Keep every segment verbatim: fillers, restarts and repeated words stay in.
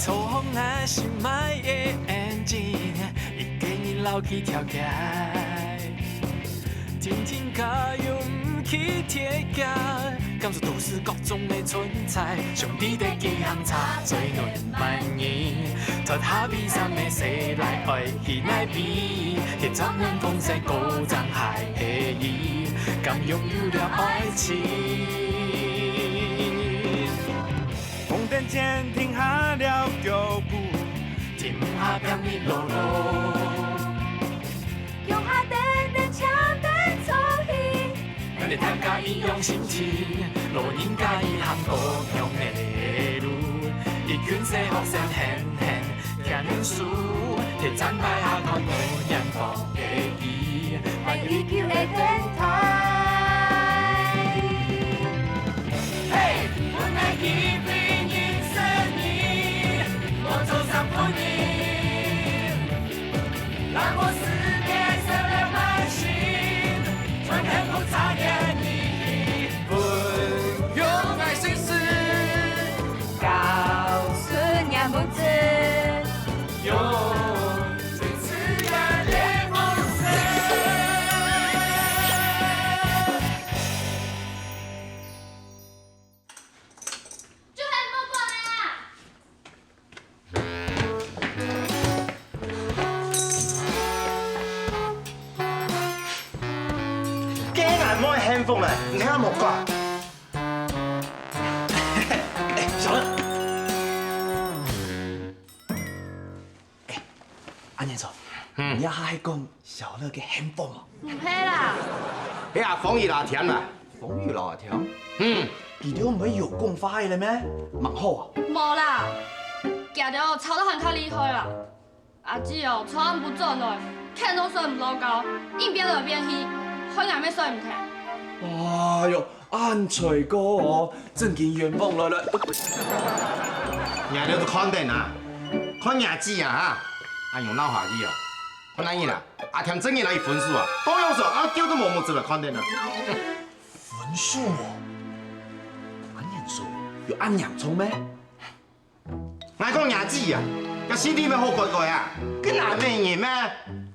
操控𠊎心愛个眼睛，一个人摎佢跳起來。天天加油毋去鐵架，感受都市各種个存在，上帝的幾行車最暖滿意。脫下悲傷个世來愛去哪位？鐵閘門風聲高漲還係伊，敢擁有了愛情？ 紅燈前停下了腳步，停下拼命路路。腳下等等，請等坐起。咱大家一樣心情，老人家一行各樣个路。一群細學生喊喊，牽手，鐵站牌下看無人放个伊。 愛依舊个電台。嘿，分𠊎機會認識你，我做三分你，讓我世界燒了滿心，全天不差眼你，分用愛心事，告訴你不知，用最自然的方式。 就喊你莫管了啦！今日莫喊風了，你聽無講？哎，小樂。哎，阿年叔，嗯。你這下係講小樂个喊風哦？毋係啦。係啊，風雨來添啦。風雨來添？嗯。佢兜毋係有講話个了咩？蠻好啊。無啦，佢兜吵到還較厲害啊！ 阿姊哦，昨暗晡轉來，譴到睡毋落覺，硬變來變去，害𠊎乜睡毋忒。哎喲，恁衰過哦，正經冤枉來了。𠊎兜都看等啊，看若姊啊哈，恁樣鬧下去哦。看恁樣啦，阿添正經來分手啊，當樣說啊，叫都無目汁來看等啊。分手哦？阿年叔，有恁嚴重咩？ 𠊎講若姊啊，佢心地乜好改改啊，佢哪乜人咩？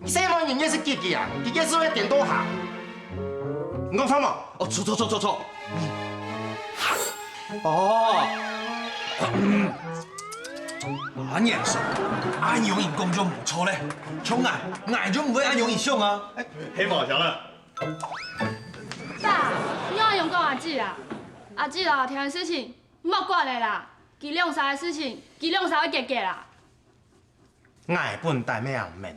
細妹人也係結結啊，佢結係會顛倒下。你講著無？哦，著著著著著。哦，阿年叔，恁樣人講就無著咧，像𠊎，𠊎就毋會恁樣人想啊。係無，小樂？爸，你仰會恁樣講阿姊啊？阿姊摎阿添个事情， 莫管了啦，佢兩儕个事情，佢兩儕會結結啦。𠊎本底乜恁明。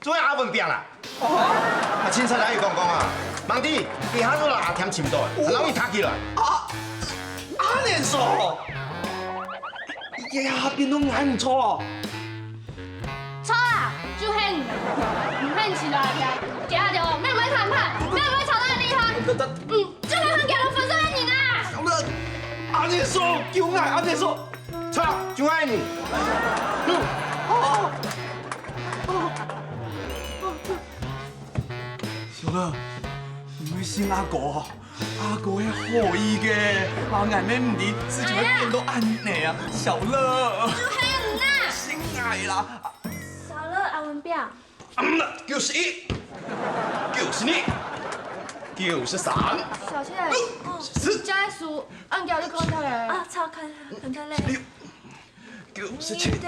做咩阿文變啦？哦，啊，清彩來又講講啊，吂知，佢下晝摎阿添尋到，摎你打起來。啊，阿年叔，這下變到𠊎毋著哦。 著啊，就係你，毋肯起來个，這下就乜毋會談判，乜毋會吵到恁厲害。嗯，就係分佢兜分手个人啊！小樂，阿年叔，救𠊎，阿年叔！著，就係你！嗯，哦，哦，哦。小樂，你會信阿哥哦？ 阿哥係好意个，啊，𠊎乜毋知事情會變到恁呢啊，小樂。就係你啊！信𠊎啦！小樂，阿文炳。嗯，九十一，九十二，九十三，小倩，九十四，這書恁遽就看忒了。啊，著，看，看忒了。十六， 九十七，你兜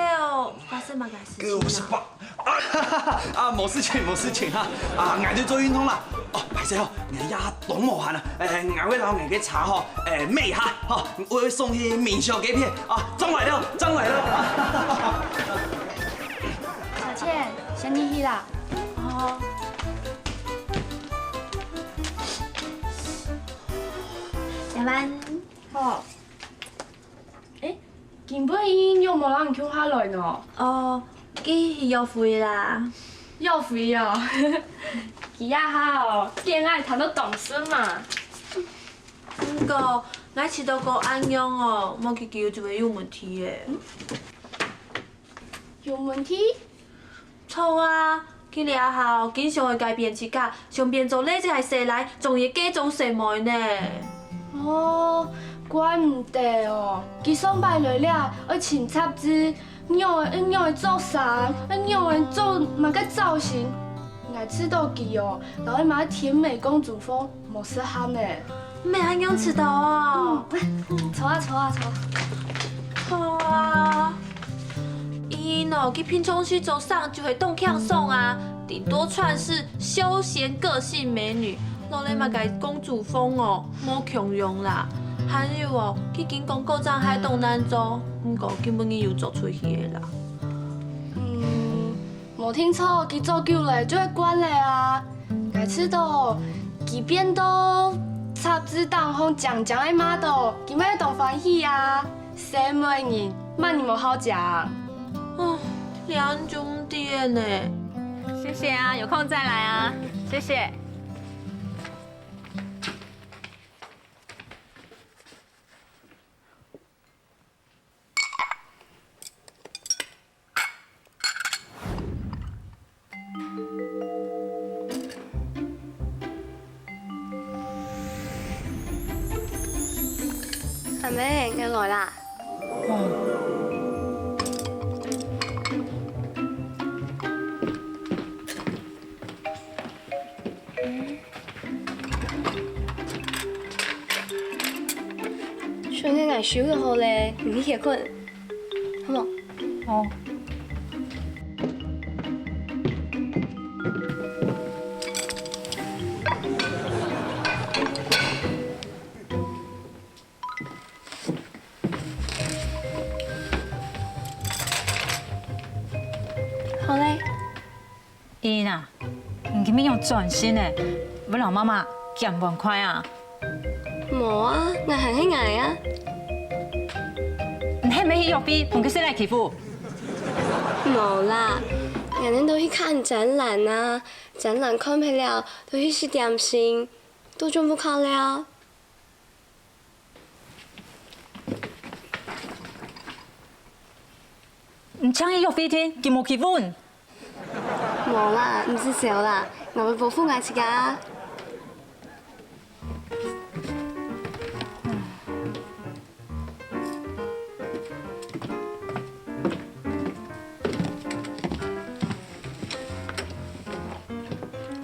發生麼个事情啊？九十八，啊，哈哈哈，啊，無事情，無事情哈。啊，𠊎兜做運動啦。哦，歹勢哦，𠊎這下當無閒啊。誒，𠊎會摎𠊎个車吼，誒，搣一下，吼，𠊎會送去民宿該片。啊，轉來了，轉來了。小倩，先入去啦。哦。下班。好。 誒，今晡日仰無摎你共下來呢？哦，佢去約會啦。約會哦，佢這下哦，戀愛談到當順嘛。毋過，𠊎試著過恁樣哦，無幾久就會有問題誒。有問題？ 著啊，佢這下經常會改變自家，想變做孻子還係細孻，總係該種細妹呢。哦，哦，怪毋得哦，佢上擺來這愛尋雜誌，仰會仰會著衫，仰會做麼个造型。𠊎試著佢哦，摎該麼个甜美公主風無適合呢。毋係恁樣試著哦。嗯，坐啊坐啊坐啊。好啊。 佢喏，佢平常時著衫就係當輕鬆啊，頂多算係休閒個性美女，摎該麼个公主風哦，無共樣啦。還有哦，佢緊講古裝還當難著，毋過今晡日又著出去个啦。嗯，無定著，佢著久了就會慣了啊。𠊎試著，佢變到雜誌頂項靚靚个model，佢乜當歡喜啊。 細妹人，麼人無好講？哦，兩種店呢。謝謝啊，有空再來啊，謝謝。阿姆，𠊎來啦。算係𠊎收拾好了，你去歇睏，好無？好。 好了。 依依啊，你今晡日仰轉身呢？會摎媽媽撿碗筷啊？無啊，𠊎還係𠊎啊。你係毋係去約會，分該細賴欺負？無啦，𠊎等都去看展覽啊，展覽看忒了，都去食點心，都轉屋下了。 你請佢約會定，佢無欺負你？無啦，毋使愁啦，𠊎會保護𠊎自家。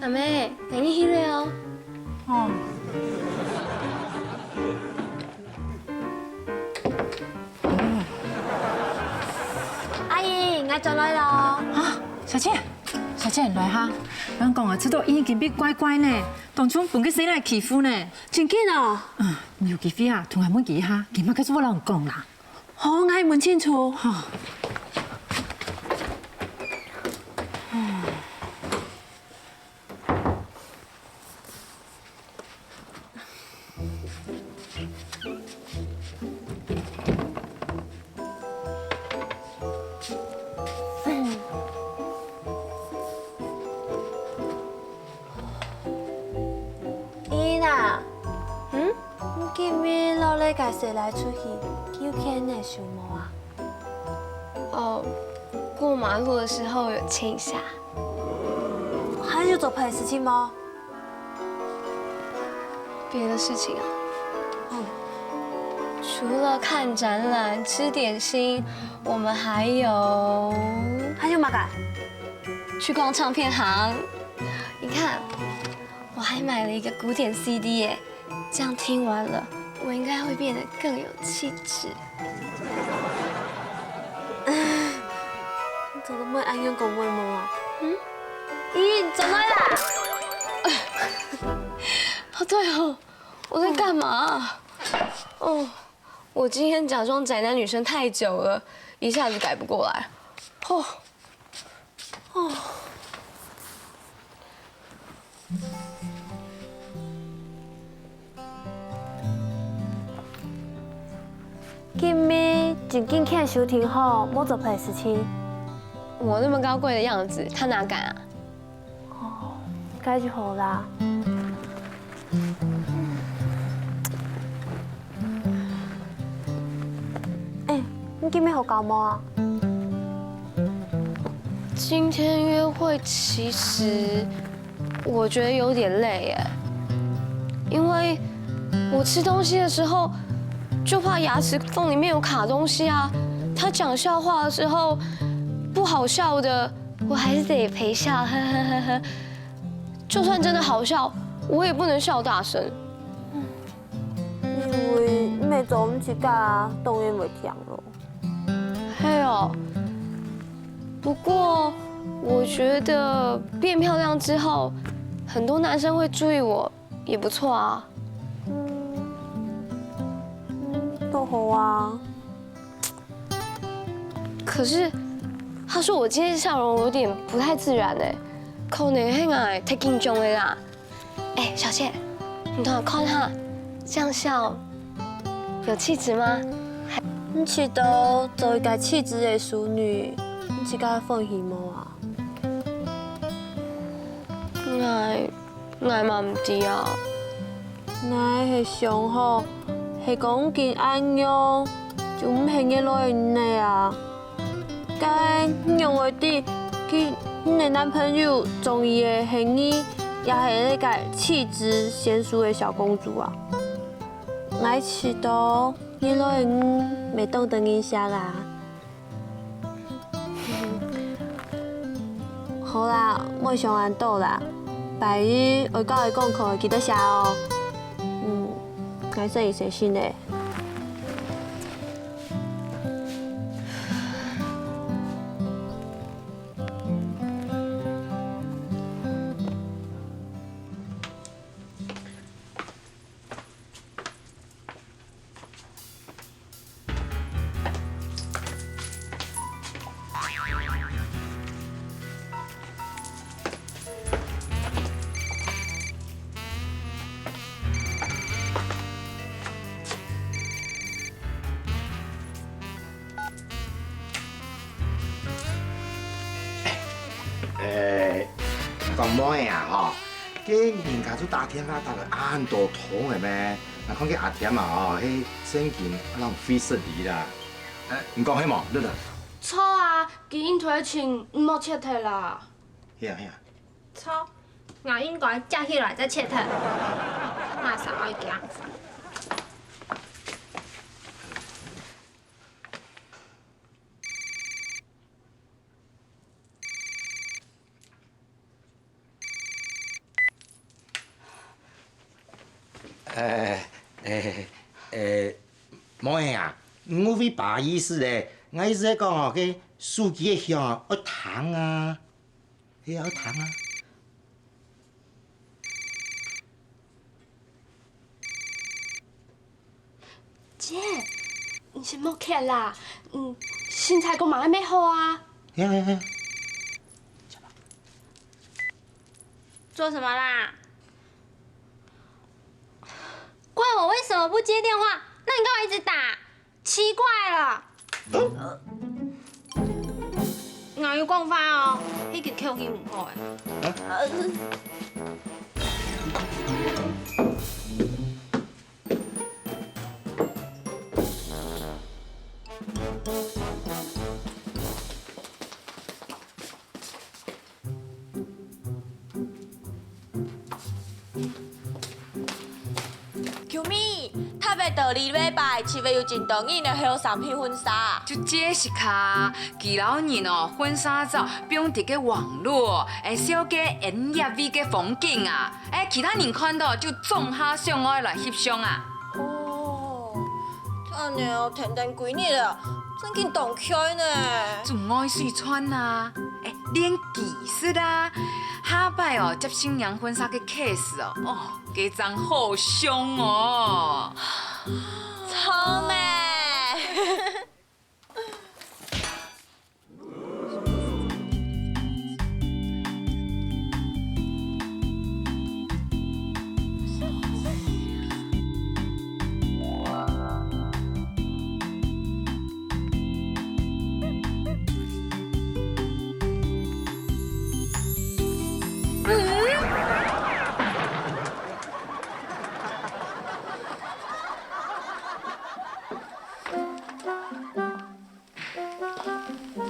阿姆，𠊎等去了哦。哦。阿姨，𠊎轉來了。啊，小姐，小姐，你來哈。人講啊，這都已經變乖乖呢，當像分該細賴欺負呢。真緊哦。嗯，你有機會啊，同𠊎問佢一下，佢麼个事會摎你講啦。 好，𠊎問清楚。好。依依啊，嗯？你今晡日摎該細賴出去，佢有牽你手無啊？哦，過馬路的時候有牽一下。還有做別个事情無？別的事情啊？嗯。除了看展覽、吃點心，我們還有……還有麼个？去逛唱片行。你看， 我還買了一個古典C D耶，這樣聽完了，我應該會變得更有氣質。你做得莫恁樣講話無啊？嗯？咦，怎麼啦？啊，對哦，我在幹嘛？哦，我今天假裝宅男女神太久了，一下子改不過來。哦。 哦。今晡日正經牽手定好，莫做別个事情。我那麼高貴的樣子，他哪敢啊？哦，該就好啦。 欸，你今晡日好搞無啊？今天約會其實我覺得有點累耶，因為我吃东西的时候就怕牙齿缝里面有卡东西啊。他讲笑话的时候不好笑的，我还是得陪笑，呵呵呵呵。就算真的好笑，我也不能笑大声。因为你做毋自家啊，当然袂聽咯。嘿哦，不过我觉得变漂亮之后，很多男生会注意我，也不错啊。嗯，嗯，都好啊。可是他说我今天笑容有点不太自然哎，可能是我太紧张了啦。哎，小谢，你等我看哈，这样笑有气质吗？你知道做一个气质的淑女，你自家欢喜无啊？ 𠊎，𠊎嘛毋知啊。𠊎係想吼，係講緊恁樣，就毋係月老个人了啊。該你仰會知，佢，你个男朋友中意个係你，也係該个氣質嫻淑个小公主啊？𠊎知道，月老个人毋會當得人惜啊。 好啦，莫想恁多啦。拜一愛交个功課記得寫哦。嗯，𠊎先去洗身咧。 欸，講妹啊吼，該人家就打電話打了恁多通了咩？𠊎看該阿添啊吼，係正經愛浪費食力啦。欸，你講係無，樂樂？著啊，佢應該請你莫切忒啦。係啊，係啊。著，𠊎應該接起來再切忒。麼儕愛驚？ 呃，呃，呃，妹啊，你誤會爸意思咧。𠊎意思係講哦，該手機个響啊，愛聽啊。係啊，愛聽啊。 姐，你先莫忒啦，嗯，身材講嘛還吂好啊。係啊，係啊，係啊。做什麼啦？怪我為什麼不接電話？那你幹嘛一直打？奇怪了。 𠊎有講話哦，你緊扣佢毋好誒。秋妹，特別到這禮拜七月有真多人來後山配婚紗。就Jessica，佢摎人哦，婚紗照放在該網路，誒，紹介𠊎這位个風景啊，誒，其他人看到就總下想愛來翕相啊。哦，恁樣哦，跈等幾日了，正經當𤸁呢。總愛水濺啊，誒，練技術啊，下擺哦，接新娘婚紗个case哦，哦， 該正好相哦。草莓。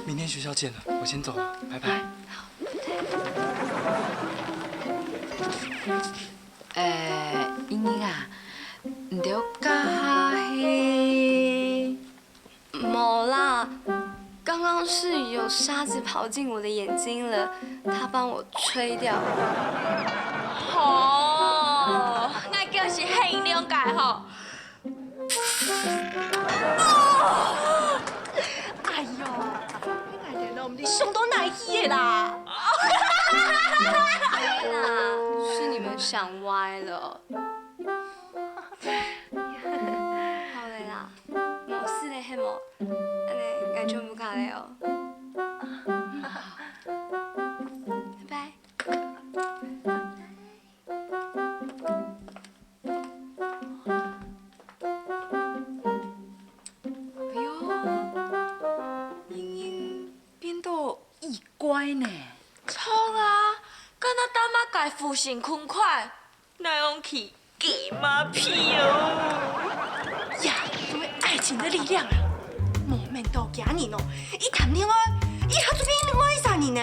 明天学校见了，我先走了，拜拜。呃，英英啊，你有加下去。無啦，剛剛是有沙子跑進我的眼睛了，他幫我吹掉了。吼，𠊎叫是很了解吼。哎喲，你哪天都毋知想到哪去的啦？是你們想歪了。 好了啦，無事了係無？恁呢，𠊎轉屋下了哦。拜拜。哎喲，英英變到異怪呢。著啊，敢若打麼个負心空快。 哪樣去雞嫲皮哦？呀，因為愛情的力量啊，無愐到幾下人哦，一談戀愛，一下就變另外一儕人呢。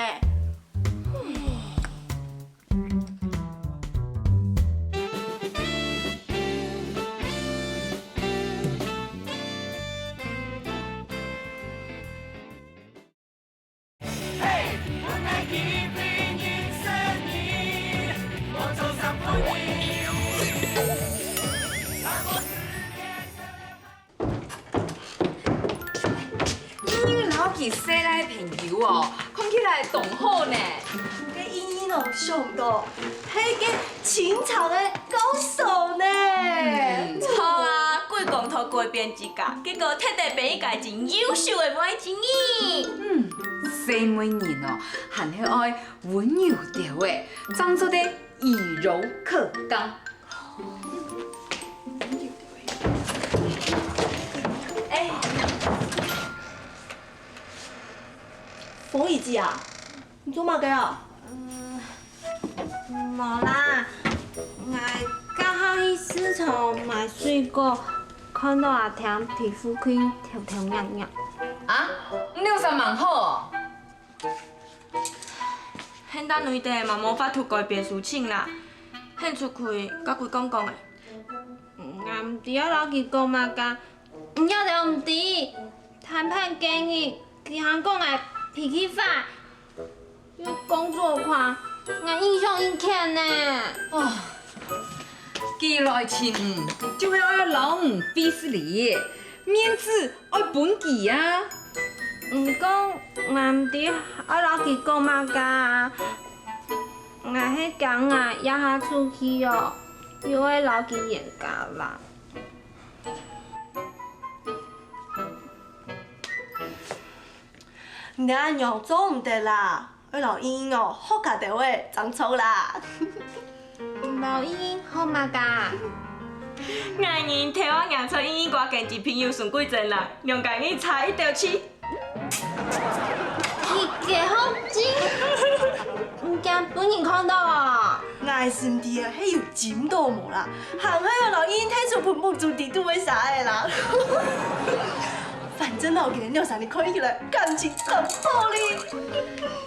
你摎佢細賴朋友哦，看起來當好呢。該英英哦，想毋到，係個情場个高手呢。嗯，著啊，鬼講討改變自家，結果忒得變一個真優秀个妹子呢。嗯，細妹人哦，還係愛 溫柔兜仔，正做得以柔克剛。哎，鳳儀姐啊，你做麼个啊？嗯，無啦，𠊎這下去市場買水果，看到阿添皮膚病，頭頭癢癢。啊，你有啥吂好哦？ 現在內底嘛無法度改變事情啦，現出去佮鬼講講仔。𠊎毋知愛摎佢講麼个，你兜毋知，談判該日，佢還講𠊎脾氣壞，又工作狂，𠊎印象盡深呢。哦，既來尋你，就係愛摎你費氣哩，面子 愛分佢啊！毋過𠊎毋知愛摎佢講麼个啊，𠊎係驚𠊎這下出去哦，又愛摎佢冤家啦。你恁樣做毋得啦！ 愛摎英英哦，學下兜仔正著啦。摎英英學麼个？𠊎人頭下仰出英英掛跟佢朋友孫桂珍啦，兩個人差一兜去。佢个好精，毋驚分人看到哦。𠊎心底啊，係有精到無啦，還係愛摎英英退出分目珠底肚个沙仔啦。 反正哦，佢兩儕人看起來感情當好哩。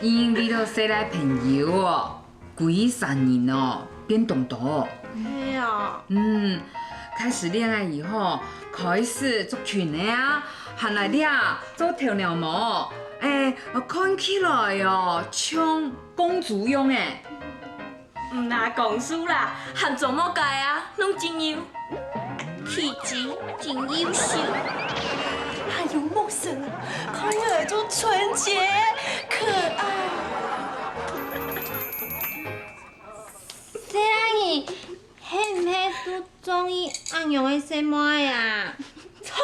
因為到細賴朋友哦，歸儕人哦，變當多。係啊。嗯，開始戀愛以後，開始族群个啊，還來這做頭腦毛，哎，看起來哦，像公主樣誒。 毋單講數啦，還做麼个啊？攏真有氣質，真優秀。還有目神啊，看起來就純潔可愛。細阿姨，係毋係都中意恁樣个細妹啊？著啊，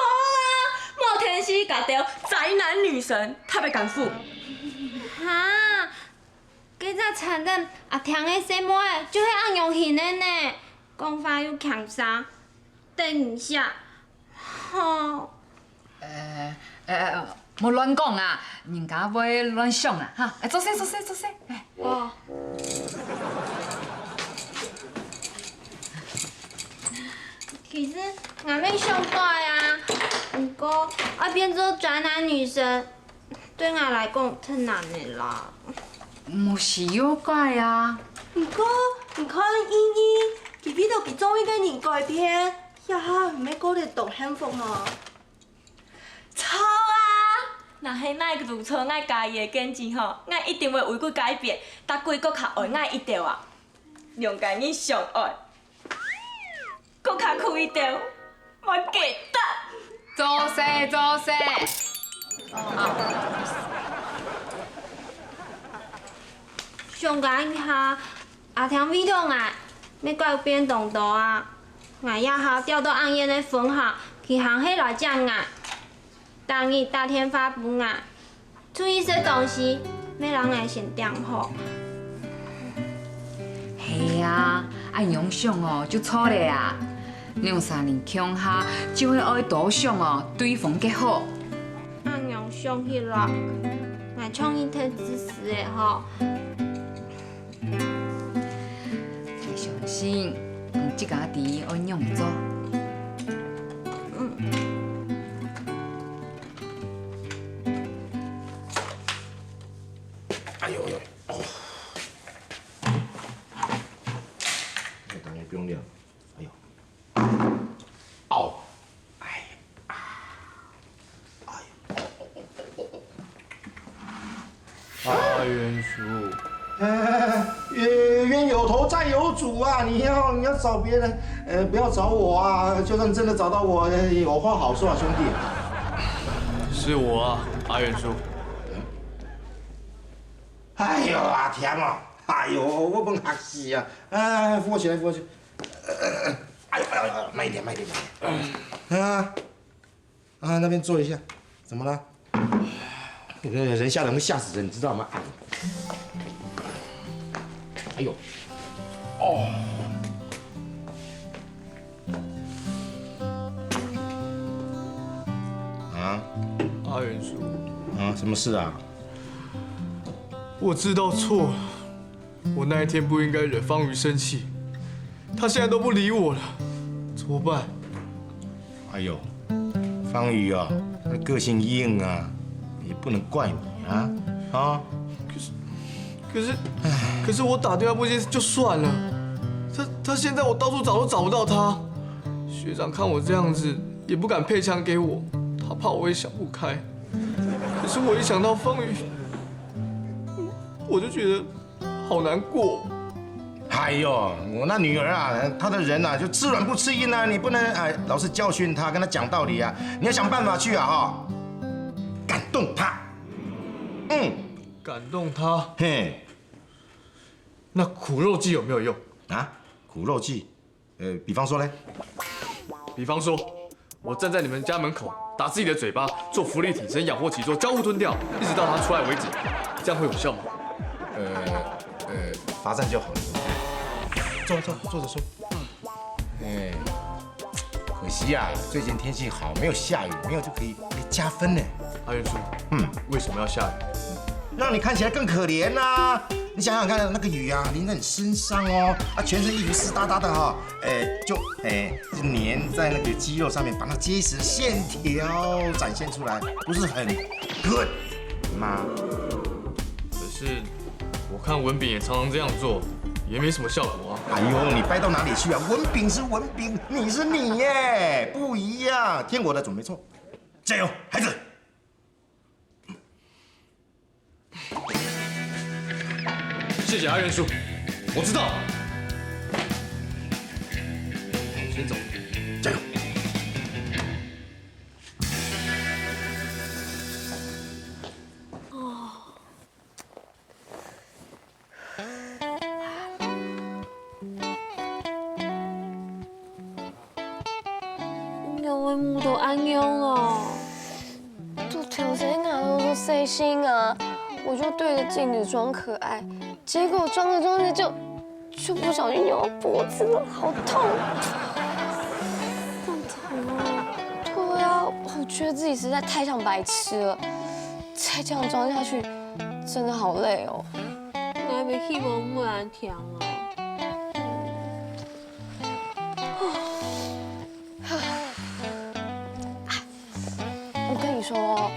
無天時佮兜宅男女神特別感服。哈， 該隻慘得阿添个細妹仔就係恁樣型个呢，講話又輕聲。等一下，吼。呃，呃，莫亂講啊，人家會亂想啊，哈！哎，做事，做事，做事，哎。哦。其實𠊎乜想改啊，毋過愛變做宅男女神， 對𠊎來講忒難了啦。無需要改啊。毋過，你看英英，佢為著佢中意个人改變，這下毋係過得當幸福吼？著啊！若係𠊎做著𠊎家己个見解吼，𠊎一定會為佢改變，逐季閣較愛𠊎一兜啊！兩個人相愛，閣較苦一兜，無記得。做事，做事！想講一下，阿添為著𠊎，乜改變當多啊！𠊎這下調到恁遠个分行，佢還係來接𠊎，逐日打電話分𠊎，出去食東西，乜摎𠊎先訂好。係啊，恁樣想哦，就著了啊！兩儕人共下，就係愛多想哦，對方个好。恁樣想起來，𠊎像一忒自私个吼。 𠊎相信你自家知愛仰做。哎呦哎呦，哦。這東西不用料。哎呦。哦。哎。 阿元叔，呃，冤有头债有主啊！你要你要找别人，呃，不要找我啊！就算真的找到我，呃，有话好说啊，兄弟。是我啊，阿元叔。哎呦，阿添啊，哎呦，我笨学死啊！哎，扶我起来，扶我起来。呃，哎呦哎呦哎呦，慢一点，慢一点，慢一点。啊。 啊，那边坐一下，怎么了？人吓人会吓死人，你知道吗？哎呦，哦，啊，阿元叔，啊，什么事啊？我知道错了。 我那一天不应该惹方瑜生气，他现在都不理我了，怎么办？哎呦，方瑜啊，他个性硬啊，也不能怪你啊，啊。可是，可是，可是我打电话不接就算了，他他现在我到处找都找不到他。学长看我这样子，也不敢配枪给我，他怕我会想不开。可是我一想到方瑜，我就觉得 好难过。哎呦，我那女儿啊，她的人啊，就吃软不吃硬啊，你不能哎老是教训她，跟她讲道理啊，你要想办法去啊哈，感动她。嗯，感动她。嘿，那苦肉计有没有用？啊，苦肉计？ 呃，比方说嘞？比方说，我站在你们家门口，打自己的嘴巴，做伏地挺身、仰卧起坐、交互蹲跳，一直到他出来为止，这样会有效吗？呃，呃，罚站就好了。坐坐坐着说。哎，可惜啊，最近天气好，没有下雨，没有就可以加分呢。阿元叔，嗯，为什么要下雨？让你看起来更可怜呐、你想想看，那个雨啊，淋在你身上哦，啊，全身衣服湿哒哒的哈，哎，就哎，就黏在那个肌肉上面，把那结实的线条展现出来，不是很 good 吗？可是我看文炳也常常这样做，也没什么效果啊。哎呦，你掰到哪里去啊？文炳是文炳，你是你耶，不一样。听我的，准没错，加油，孩子。 谢谢阿元叔，我知道。先走，加油！仰會歕到恁樣哦？ 就頭先拿到這些信啊，我就對著鏡子裝可愛，結果裝著裝著就就不小心扭到脖子了，好痛！好痛啊！對啊，我覺得自己實在太像白痴了，再這樣裝下去，真的好累哦。𠊎也希望毋會恁樣啊。 我跟你說哦，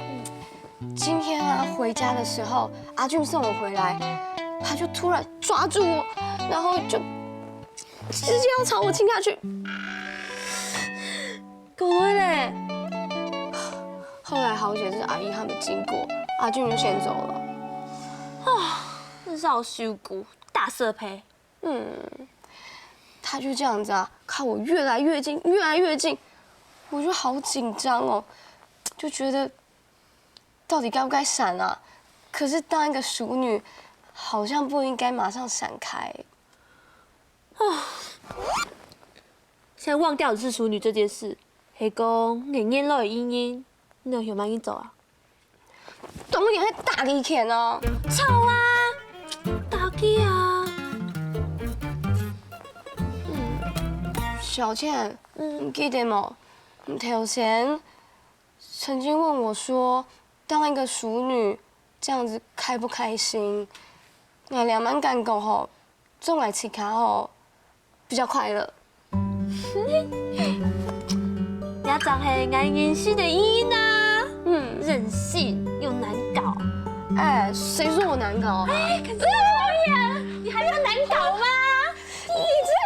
今天啊，回家的時候，阿俊送我回來，他就突然抓住我，然後就直接要朝我親下去。后来好险是阿姨他们经过，阿俊就先走了。啊，真是好辛苦，大色胚。嗯，他就这样子啊，靠我越来越近，越来越近，我就好紧张哦，就觉得到底该不该闪啊？可是当一个熟女，好像不应该马上闪开。先忘掉你是熟女这件事，係講你眼內个意義，你有想要去做啊？当然係打佢拳啊！吵啊，打佢啊！小倩，你记得无？你头先曾经问我说，当一个熟女这样子开不开心？我两蛮感觉吼，做来自家吼，比较快乐。这正係爱人生的意义啊！嗯，任性又难搞。哎，谁说我难搞啊？哎，可是我呀，你还没有难搞吗？你这样。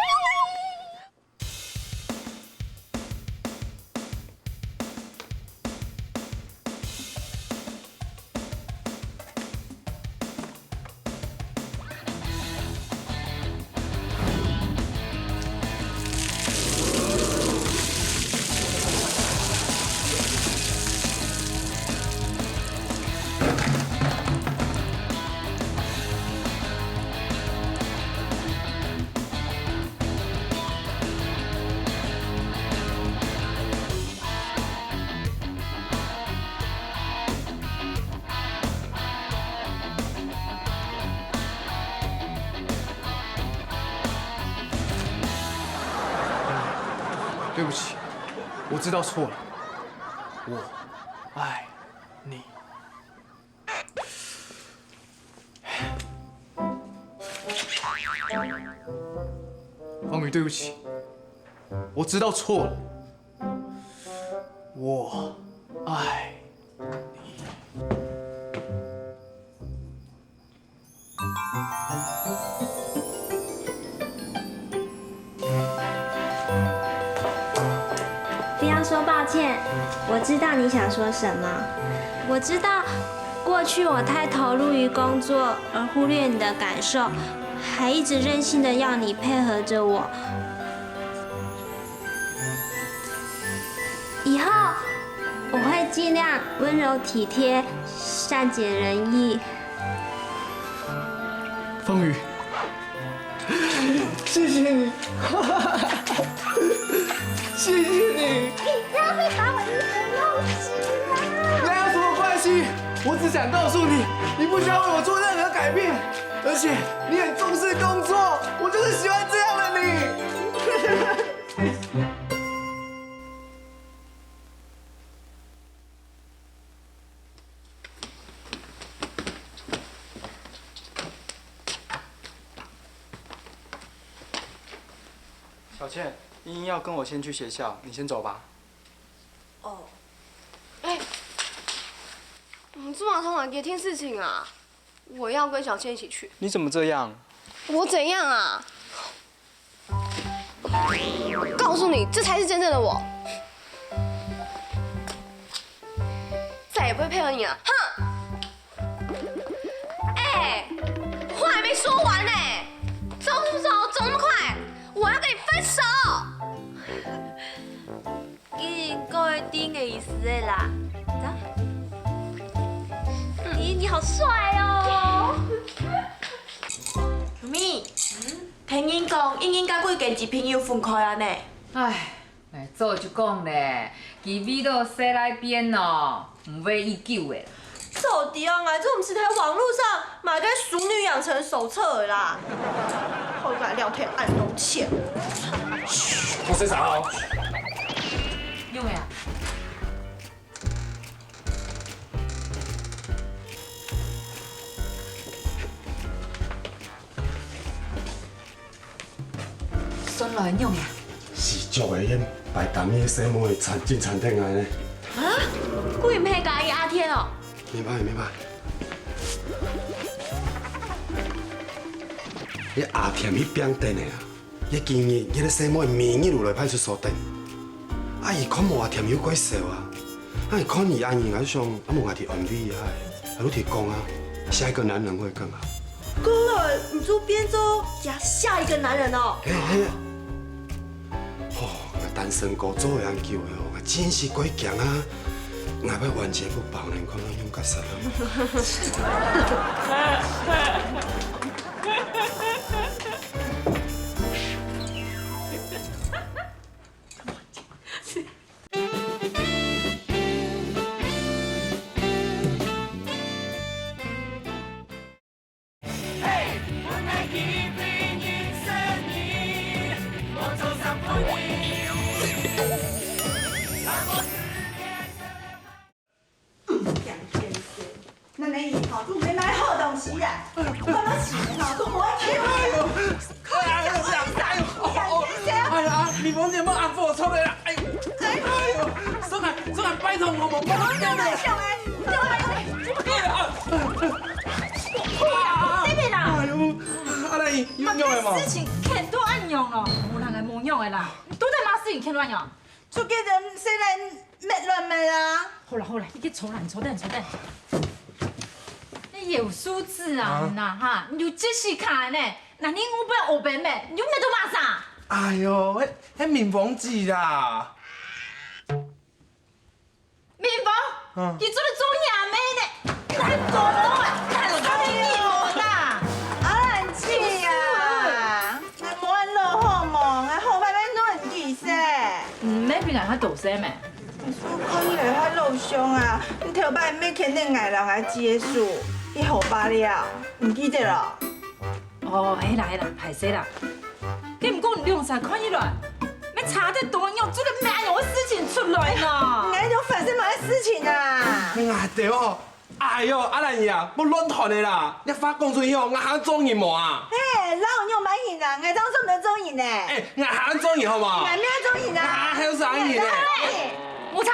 对不起，我知道错了，我爱你。方宇，对不起，我知道错了，我爱你。不要说抱歉，我知道你想说什么。我知道过去我太投入于工作，而忽略你的感受，还一直任性的要你配合着我。以后我会尽量温柔体贴，善解人意。方宇，谢谢你，谢谢你。你不要再把我衣服弄湿了。那有什么关系？我只想告诉你，你不需要为我做任何改变，而且你很重视工作，我就是喜欢这样的你。小倩，茵茵要跟我先去学校，你先走吧。哦，哎，你做么同人家添事情啊？我要跟小倩一起去。你怎么这样？我怎样啊？告诉你，这才是真正的我。再也不会配合你了，哼！哎，话还没说完呢，走走走，走那么快，我要跟你分手。既然講个知个意思个啦，走。咦，你好帅哦！咪，聽人講，茵茵甲佢个朋友分開啊呢。唉，𠊎早就講咧，佢為到細倈變哦，毋會已久个。早知啊，𠊎就毋使在網路上買个熟女養成手冊了啦。好歹聊天恁多錢。我先走哦。用呀。 孫來仰呀？死足个，恁擺當日細妹餐進餐廳來呢。啊？佢毋係佮意阿天哦？明白明白。你阿天去變電个啊？你今日你个細妹明日就來派出所等。啊，伊看無阿天又怪愁啊。哎，看你恁樣，𠊎就想，啊，無𠊎去安慰一下，啊，你去講啊，下一個男人會更好。講了，你就變做下下一個男人哦。嘿，嘿。吼，𠊎單身狗做恁久了，𠊎真係過驚啊！𠊎愛完全不保呢，看𠊎用較實啊。那你以後就沒買好東西啦，看到錢吼，都不會去買。哎呦，哎呦，哎呦，哎呀，蜜蜂姐，莫按我錯了啦，哎呦，哎呦，松開，松開，拜託，我無，我無，我無。 這邊啊！哎呦，阿蘭姨，有用的無？事情看到恁樣哦，無人來無用的啦。到底麼个事情看到恁樣？就叫人細人搣亂搣啦。好啦好啦，你去坐啦，你坐等，坐等。你有素質啊，啊。你吶哈，你有知識卡呢，那你有本學本咩？你又搣到麼儕？哎呦，迄，迄蜜蜂姐啦。 蜜蜂，嗯。你做得做阿姆呢？你還做夢啊？你還做夢啊？阿蘭姐啊，你莫恁惱好無？𠊎好歹愛恅你勢。嗯，你比𠊎較大歲咩？你看你還老相啊，你頭擺毋係牽等𠊎摎𠊎姊个手，你好罷了，毋記得了？ 哦，係啦係啦，歹勢啦。該毋過你兩儕看起來，乜差得多，仰做得麼个事情出來呢？你又發生麼个事情啊？𠊎兜哦，哎喲，阿蘭姨啊，莫亂傳个啦！你話講出去哦，𠊎還做人無啊？嘿，老娘麼人啊，𠊎正做毋得做人呢。哎，𠊎還做人好無？𠊎毋愛做人啊！𠊎還有啥人呢？無差。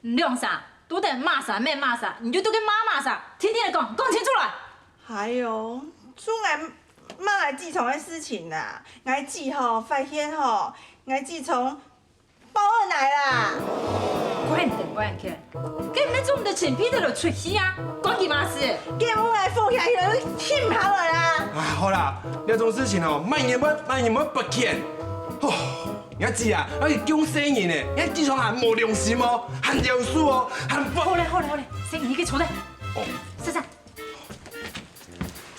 你兩儕，到底麼儕搣麼儕，你就到該罵麼儕，定定來講，講清楚來！哎喲，就𠊎罵𠊎姊丈个事情啦，𠊎姊吼發現吼，𠊎姊丈包二奶啦。關等關看，該毋係做毋得請Peter來出氣啊，關佢麼事？該毋係𠊎放下去了，停下來啦。啊，好啦，這種事情哦，麼人會，麼人會不見。吼。 𠊎姊啊，𠊎係降細人呢，𠊎姊丈還無良心哦，還夭壽哦，還不……好咧，好咧，好咧，細人你去坐等。哦。珊珊。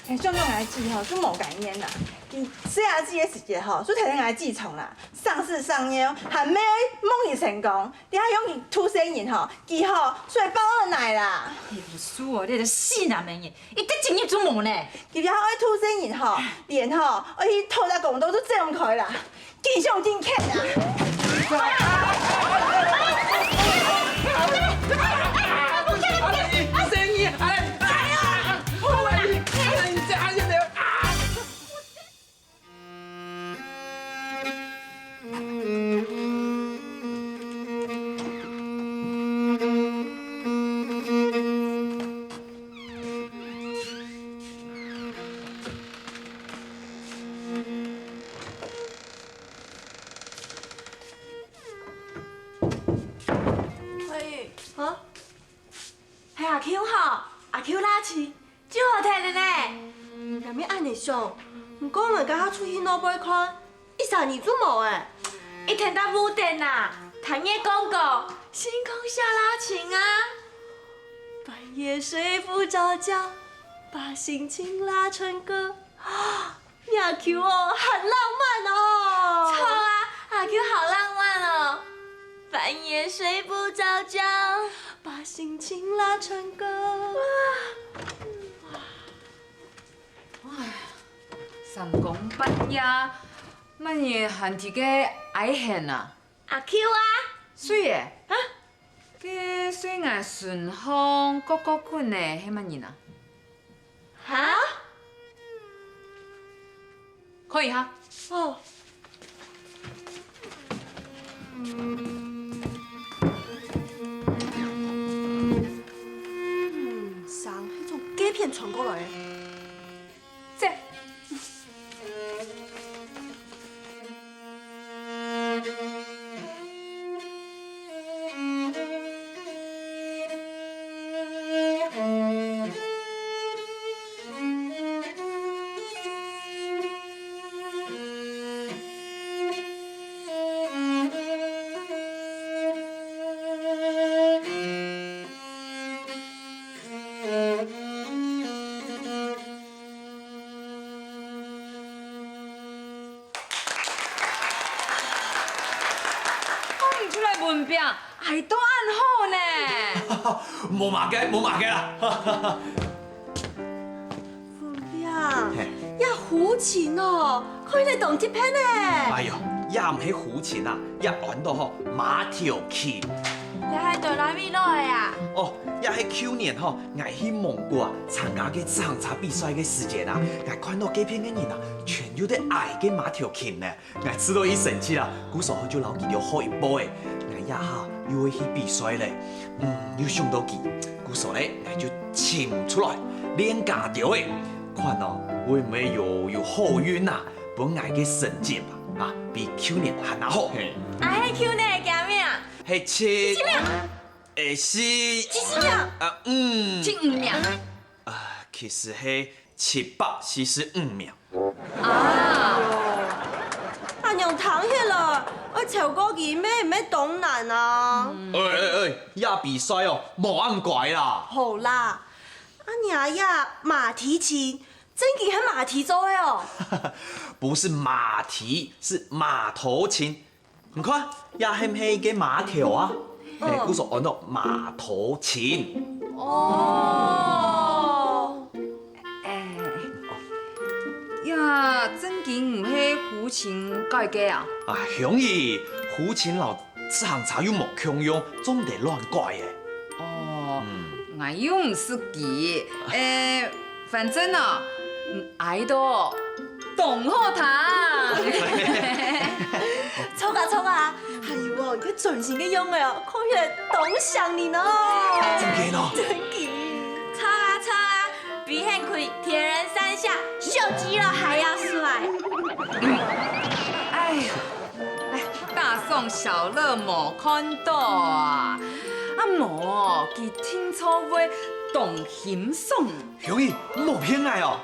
哎，像𠊎姊吼，就無概念啦。佢細阿姊个時節吼，就跈等𠊎姊丈啦，上屎上尿，還毋係夢佢成功，你還用佢渡細人吼，佢吼，就會包二奶啦。哎，有數哦，你這死男人，一滴精力都無呢。佢這下愛渡細人吼，連吼，愛去討隻公道都走毋開啦。 緊上緊欠啊！喂，哈？係阿Q吼，阿Q拉琴，就好聽个呢。嗯，也免恁樣想，毋過𠊎這下出去外背看，一儕人都無欸。一定在屋頂啊，聽人講過，星空下拉琴啊。半夜睡不著覺，把心情拉成歌。 阿Q哦，好浪漫哦！著啊，阿Q好浪漫哦！半夜睡不著覺，把心情拉成歌。唉，三更半夜，麼人還在該哀哼啊？阿Q啊！誰欸？啊？該睡𠊎身項角角滾个係麼人啊？ 哈？看一下。哦。嗯，聲係從該片傳過來个。這。餅，挨到恁好呢。無麼个，無麼个啦。文炳，嘿。這胡琴哦，看起來當特別呢。哎喲，這毋係胡琴啊，這安到吼麻條琴。這係對哪位來个啊？哦，這係舊年吼，𠊎去蒙古啊，參加个自行車比賽个時節啊，𠊎看到該片个人啊，全有在挨該麻條琴呢。 𠊎試著已生趣啦，故所就摎佢兜學一步仔。𠊎這下又愛去比賽咧，嗯，又想到佢，故所咧，𠊎就尋出來練加兜仔，看哦，會毋會有有好運啊，分𠊎个成績啊，啊，比舊年還較好。嘿。啊，係舊年个幾名？係七，七名。誒，四，七四名。啊，五。七五名。啊，其實係七百四十五名。 啊。恁樣聽起來，愛超過佢乜毋係當難啊？哎哎哎，這比賽哦，無恁怪啦。好啦，啊若這馬蹄琴，真經係馬蹄做个哦？不是馬蹄，是馬頭琴。 你看，這係毋係一個碼頭啊？哦。嘿，故所安到碼頭琴。哦。哎，這真經毋係胡琴改个啊？啊，兄弟，胡琴摎自行車又無共樣，做毋得亂改个。哦，嗯。𠊎又毋識佢。哎， 反正啊，嗯，挨到當好聽。著啊，著啊，還有哦，你个專心个樣仔哦，看起來當像你呢。真个哦。真个。著啊，著啊，比你開鐵人三項，秀肌肉還要帥。哎呀，哎，大宋小樂無看到啊，啊無，佢定著會當欣賞。 兄弟，毋好騙𠊎哦！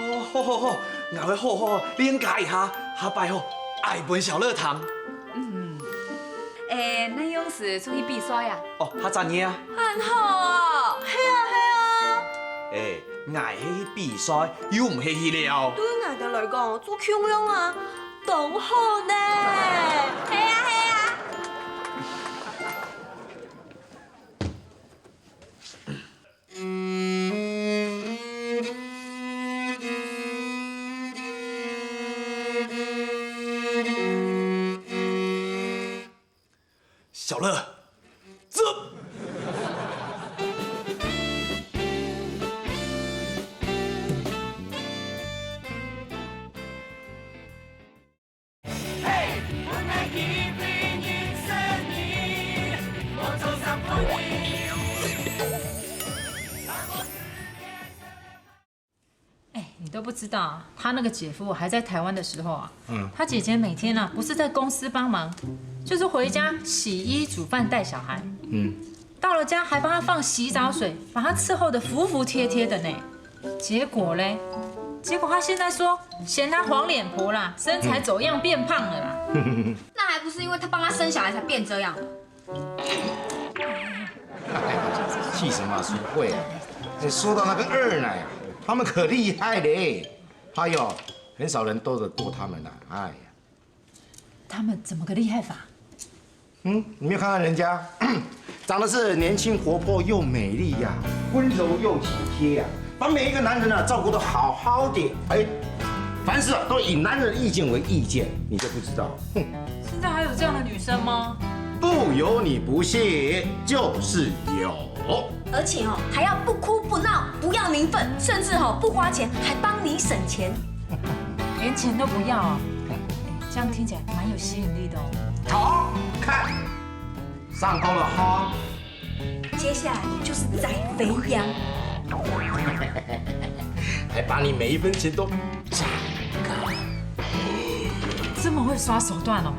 哦，好好好，𠊎會好好練家一下，下擺吼，挨分小樂聽。嗯，哎，你仰時出去比賽啊？哦，下隻月啊。恁好哦，係啊係啊。哎，𠊎係去比賽，又毋係去尞。對𠊎兜來講，做共樣啊，當好呢。係啊係啊。 小樂，走！哎，你都不知道啊，他那個姐夫還在台灣的時候啊，嗯。他姐姐每天啊，不是在公司幫忙，就是回家洗衣、煮飯、帶小孩。嗯。到了家還幫他放洗澡水，把他伺候得服服帖帖的呢。結果嘞，結果他現在說嫌他黃臉婆啦，身材走樣變胖了啦。嗯。那還不是因為他幫他生小孩才變這樣？ 氣死馬叔貴啊！哎，說到那個二奶啊，他們可厲害嘞！哎喲，很少人鬥得過他們啊！哎呀，他們怎麼個厲害法？嗯，你沒有看看人家，長得是年輕活潑又美麗呀，溫柔又體貼呀，把每一個男人啊照顧得好好的，哎，凡事啊都以男人的意見為意見，你就不知道，哼。現在還有這樣的女生嗎？不由你不信，就是有。而且哦，還要不哭不鬧，不要名分，甚至哦不花錢還幫你省錢。連錢都不要哦，哎，這樣聽起來蠻有吸引力的哦。好看，上鉤了哈。 接下來就是宰肥羊。還把你每一分錢都榨乾。這麼會耍手段哦？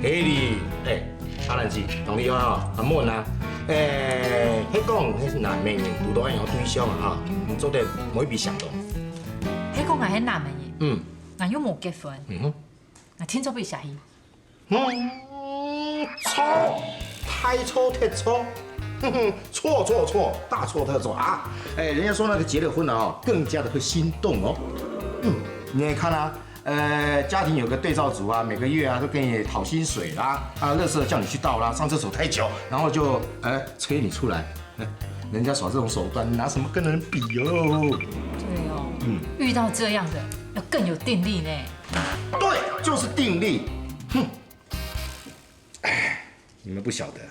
嘿哩，哎，阿蘭姐，同你講哦，阿滿啊，哎，係講係南美人堵到恁樣對象啊，哈，你做得無一筆想到。係講𠊎係南美人，嗯，𠊎又無結婚，嗯哼，𠊎定著會寫信。 嗯，錯，大錯特錯，哼哼，錯錯錯，大錯特錯啊！哎，人家說那個結了婚了哦，更加的會心動哦。嗯，你看啊，呃，家庭有个对照组啊，每个月啊都给你讨薪水啦，啊，垃圾叫你去倒啦，上厕所太久，然后就呃催你出来，人家耍这种手段，拿什么跟人比哦？对哦，嗯，遇到这样的要更有定力呢。对，就是定力。哼，哎，你们不晓得，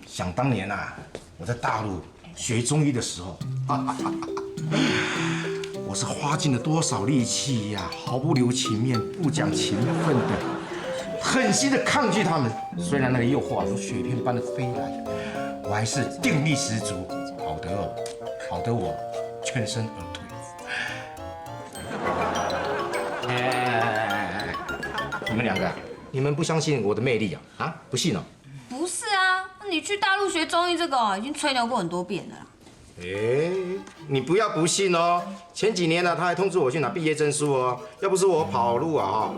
想当年啊，我在大陆学中医的时候，我是花尽了多少力气呀、毫不留情面、不讲情分的，狠心的抗拒他们。虽然那个诱惑啊如雪片般的飞来，我还是定力十足，好得哦，好得我全身而退。哎哎哎哎哎，你们两个，你们不相信我的魅力啊？啊，不信哦？不是啊，你去大陆学中医这个已经吹牛过很多遍了啦。哎，你不要不信哦。前几年呢，他还通知我去拿毕业证书哦。要不是我跑路啊，哈，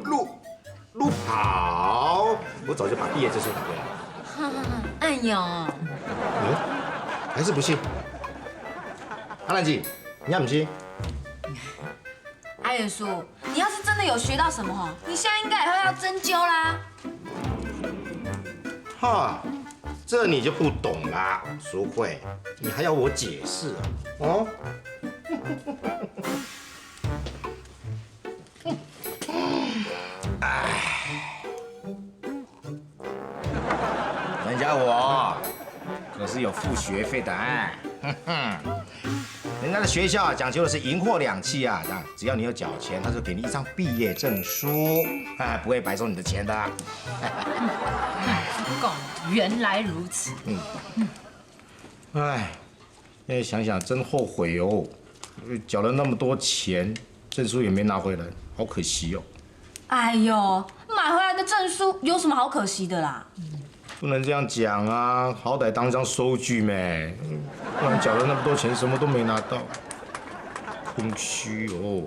路路跑，我早就把毕业证书拿回来了。哎呦，还是不信？阿兰姐，你还不信？阿元叔，你要是真的有学到什么哈，你现在应该也会要针灸啦。哈，这你就不懂啦，淑慧，你还要我解释啊？哦。哎，人家我可是有付学费的哎。人家的学校啊，讲究的是银货两讫啊，那只要你有缴钱，他就给你一张毕业证书，哎，不会白收你的钱的。不过原来如此。哎，现在想想真后悔哦，缴了那么多钱，证书也没拿回来，好可惜哦。哎呦，买回来的证书有什么好可惜的啦？不能这样讲啊，好歹当张收据咩，不然缴了那么多钱，什么都没拿到，空虚哦。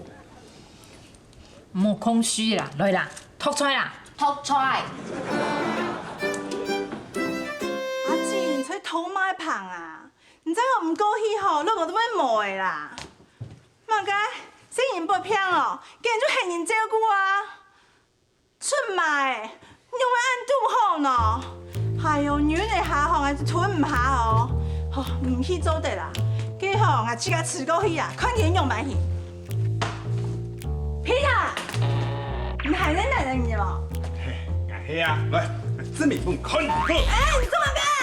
莫空虚啦，来啦，读出来啦。读出来。阿姊，你在偷買飯啊？你再毋過去吼，老公都會罵的啦。麼个，細人發病哦，根本就係人照顧啊。 出賣，仰會恁堵好呢？哎喲，忍一下吼，還係吞毋下哦。吼，毋去做得啦。該吼，𠊎自家駛過去啊，看佢仰般去。Peter，你還在等等你無？嘿，𠊎係啊，來，證明分你看。哎，你做麼个啊？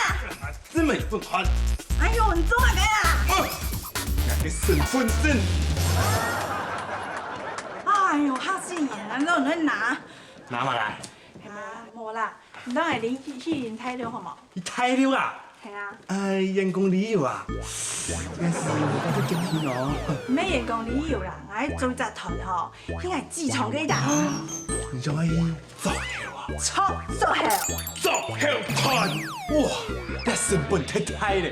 證明分你看。哎喲，你做麼个啊？哦，𠊎个身份證。哎喲，嚇死人啊！你哪會拿？ 拿嘛來。啊，無啦，你等下你去去大陸好無？去大陸啊？係啊。哎，員工旅遊啊？但是我感覺激氣哦。毋係員工旅遊啦，𠊎做一隻團吼，去𠊎機場个一隻。你想愛做猴啊？著，做猴。做猴團？哇，這成本太大了。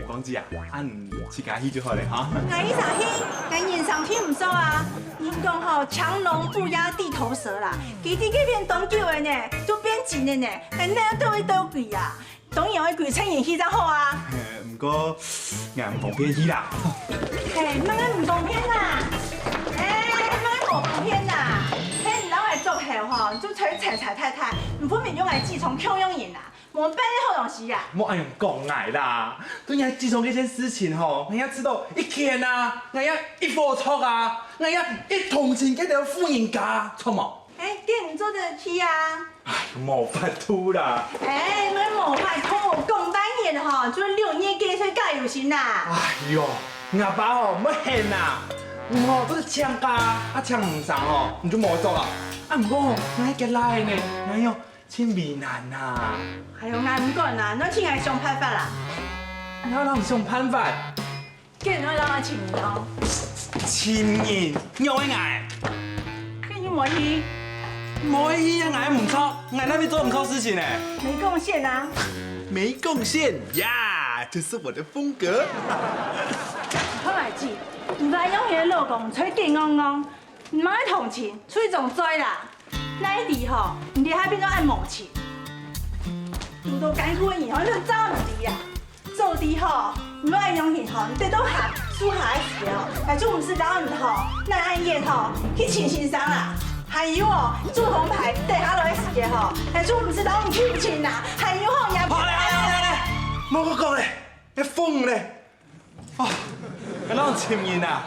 芳姐啊，恁自家去就好了哈。𠊎一儕去，𠊎人生地毋熟啊。人講吼，強龍不壓地頭蛇啦，佢在該片當久了呢，都變精了呢，𠊎哪知愛到幾啊？當然愛歸陣人去正好啊。毋過，𠊎毋方便去啦。嘿，麼个毋方便啦？哎，麼个無方便啦？嘿，你老愛做猴吼，就吹吹吹太太，你分明就愛自從共樣人啦。 無辦法好東西呀。莫恁樣講𠊎啦，對𠊎自從這件事情吼，𠊎也知道一天啊，𠊎也一火著啊，𠊎也一同情該兜婦人家，著無？哎，該你做得去啊？哎，無法度啦。哎，你無法度，講半日吼，就六日假，所以加油心啦。哎喲，𠊎爸吼，毋肯啊，你吼都係請假啊，請毋成哦，你就無做啊。啊，毋過吼，𠊎个倈仔呢，哎喲， 真為難啊！哎喲，𠊎毋管啦，你去𠊎想辦法啦。你愛仰想辦法？叫你愛讓𠊎請你哦。請人，你愛𠊎？叫你無去。無去啊，𠊎毋著，𠊎哪位做毋著事情呢？沒貢獻啊。沒貢獻呀，這是我的風格。好來姐，你發現你个老公吹緊戇戇， 毋愛同情，就係種罪啦。哪知吼，你這下變做恁無情。遇到艱苦个人吼，你就詐毋知啊。早知吼，你愛用心吼，你得到閒，做下个時節吼，𠊎就毋使摎你吼，恁恁遠吼，去尋先生啦。還有哦，做紅牌等下來个時節吼，𠊎就毋使摎你求情啦。還有吼，也好，來來來來來，莫閣講咧，你瘋咧！哦，你摎尋人啊！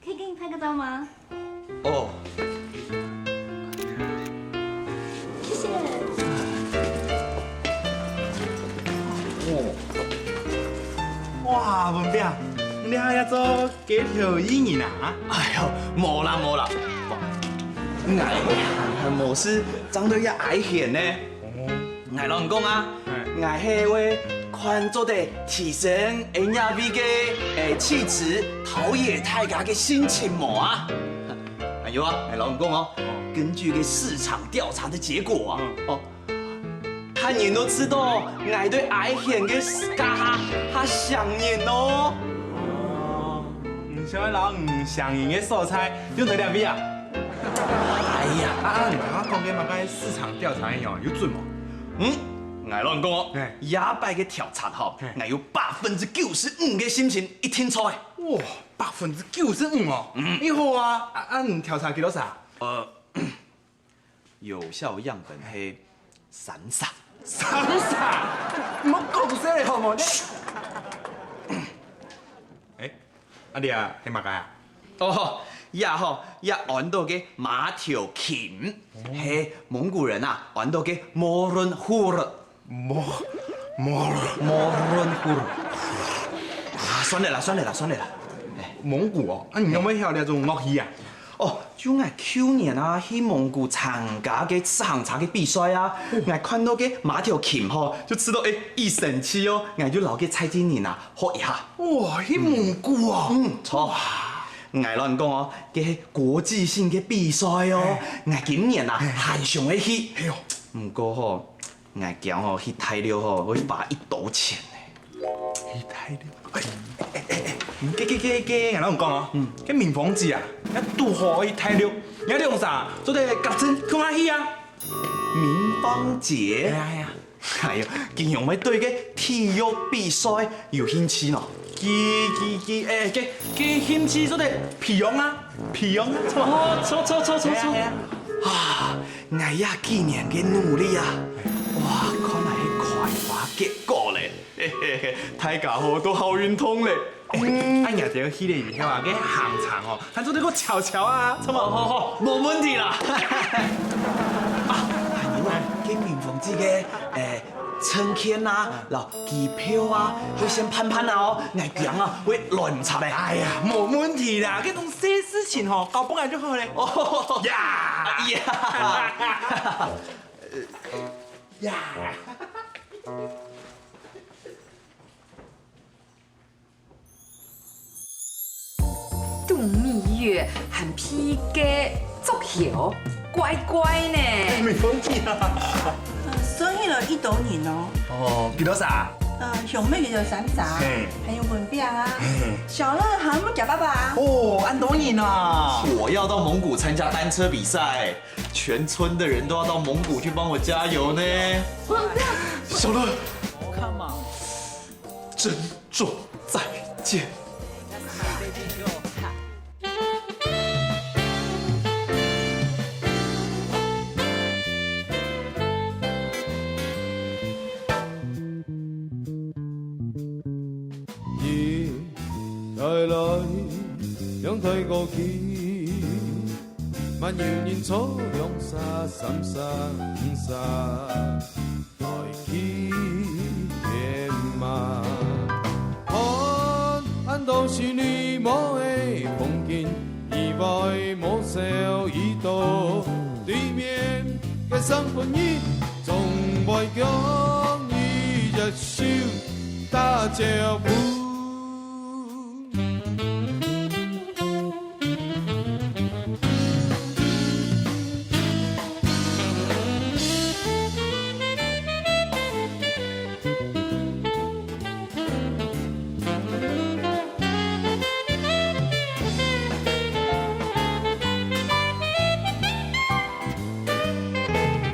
可以跟你拍个照吗？哦，谢谢。哦，哇，文炳，你還愛做街頭藝人啊？哎喲，無啦無啦，𠊎還無事，正對這危險呢。 𠊎摎你講啊，𠊎係會看做得提升𠊎這位个誒氣質，陶冶大家个心情無啊？還有啊，𠊎摎你講哦，根據个市場調查个結果啊，哦，客人都知道𠊎對阿賢个家下較像人哦。哦，你想愛摎你像人个所在用在這位啊？哎呀，啊，你頭下講个麼个市場調查个樣，有準無？ 嗯，𠊎摎你講哦，這擺个調查吼，𠊎有百分之九十五个心情一定著誒。哇，百分之九十五哦，嗯，你好啊！啊，啊，你調查幾多儕？呃，有效樣本係三儕。三儕？你莫講笑咧好無？誒， 啊，這係麼个啊？哦，這吼，這安到个馬頭琴，係蒙古人啊，安到个摩倫胡爾。摩，摩，摩倫胡爾。啊，算了啦，算了啦，算了啦。蒙古哦，啊，你仰會曉這種樂器啊？哦，就𠊎舊年啊，去蒙古參加个自行車个比賽啊，𠊎看到个馬頭琴吼，就試著誒，異生趣哦，𠊎就摎个在地人啊， 學一下。哇，去蒙古啊！嗯，著。𠊎摎你講哦，該係國際性个比賽哦。𠊎今年啊，還想愛去。毋過吼，𠊎驚吼去大陸吼會花一兜錢呢。去大陸？哎，哎，哎，哎，該，該，該，該，𠊎摎你講哦，該明芳姊啊，該堵好去大陸，你兩儕做得合陣共下去啊！明芳姊？哎呀，哎呀。 哎喲，佢仰會對該體育比賽有興趣呢？佢佢佢，誒，該該興趣做得培養啊，培養啊，著無？哦，著著著著著。係啊係啊。啊，𠊎這幾年个努力啊，哇，看來係開花結果咧，嘿嘿嘿，大家好都好運動咧。 嗯，恁樣就去了以後啊，該行程哦，還做得過巧巧啊，著無？好好好，無問題啦。啊，還有啊，該明芳姊个，誒，證件啊，摎機票啊，會先辦辦啊哦，𠊎驚啊，會亂插咧。哎呀，無問題啦，這種小事情吼，交分𠊎就好咧。哦，呀，呀，呀。 度蜜月還配个足球，怪怪呢。明芳姊啊。呃，算起來幾多人哦？哦，幾多儕？呃，小妹个三傻，嘿。還有文炳啊，嘿。小樂還有佢爸爸啊。哦，恁多人啊！我要到蒙古參加單車比賽，全村的人都要到蒙古去幫我加油呢。小樂，Come on，珍重再见。一台來，兩台過去，嘛有人坐兩儕、三儕、五儕，來去遠嘛。看，恁多心裡無个風景，意外無少已到，對面个生分你，總會共你一手打招呼。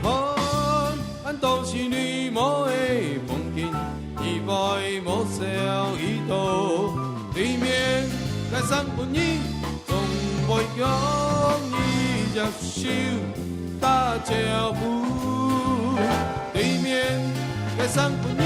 看，恁多心裡無个風景，意外無少已到。對面个生分你，總會共你一手打招呼。對面个生分你，